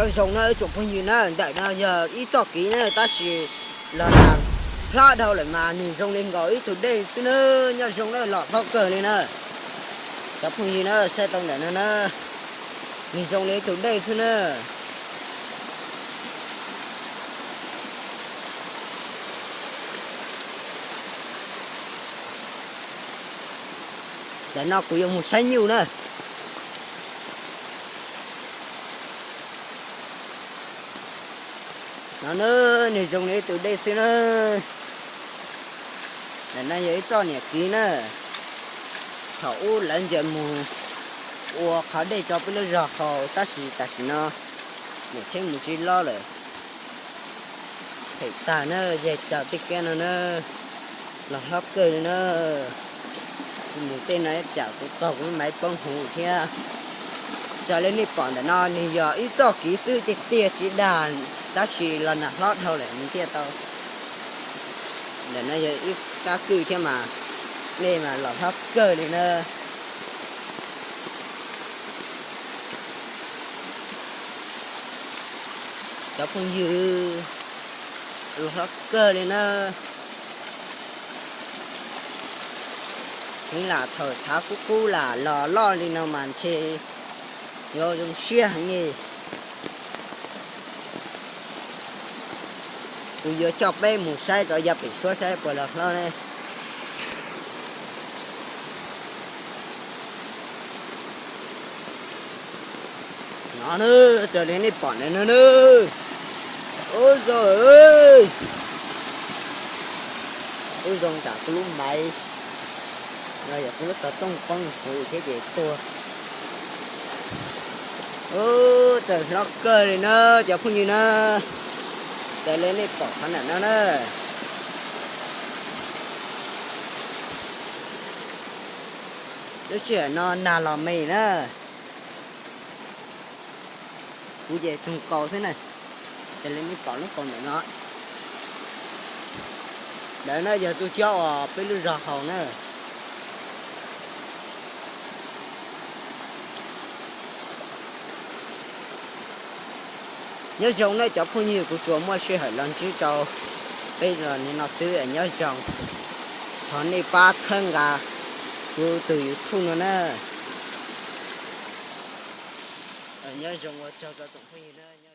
Nyob zoo na tsoom phooj ywg na, ntawm no yog ib txoj kev na tab sis los nag hlob dhau lawm mas nws zoo li nkaus ib tug dej xwb na. Nyob zoo na, los hlob kawg li na. Cov phooj ywg na, saib tau ntawm no na, nws zoo li ib tug dej xwb na. Ntawm no kuv yuav mus saib nyuj na. No na, nws zoo li ib tug dej xwb na. Ntawm no yog ib txoj niam kiv na. Thaum ub lawv ncaws mus ua qhov dej rau peb lub zog haus tab sis tam sim no niam tsheb mus tsis loj lawm. Phem tag na, yog cov tej kev no na, los hlob kawg li na. Tsis mus tej no tsam kuv qaug kuv maiv poob huv thiab. Raws li nej pom ntawm no nws yog ib txoj kev xwb tiag tiag tsis dag, tab sis los nag hlob dhau lawm nws thiaj tau. Ntawm no yog ib kab kwj thiab mas, dej mas los hlob kawg li na. Cov phooj ywg, los hlob kawg li na. Heev lam thaum tshav kub kub lam los loj li no mas ntshe yuav zoo siab heev li. Kuv yuav coj peb mus saib rau yav pem suab saib puas los hlob ne. No na, raws li nej pom ntawm no na, ub zoo, ub zoo tsam kuv lub maiv, no yog kuv lub xov tooj poob huv thiab ces tuag. Ub, txawm hlob kawg li na cov phooj ywg na, raws li nej pom qhov ntawm no na. Lub sij hawm no nag los me na, kuv ces tsoog kaus xwb na. Raws li nej pom lub kaus ntawm no, ntawd na yog tus cob uas peb lub zog haus na. Nyob zoo na cov phooj ywg, kuv tsuas muaj sij hawm los ntsib rau peb los li no xwb, nyob zoo. Thov nej pab txhawb nqa kuv tus YouTube no na. Nyob zoo, ua tsaug rau tsoom phooj ywg na.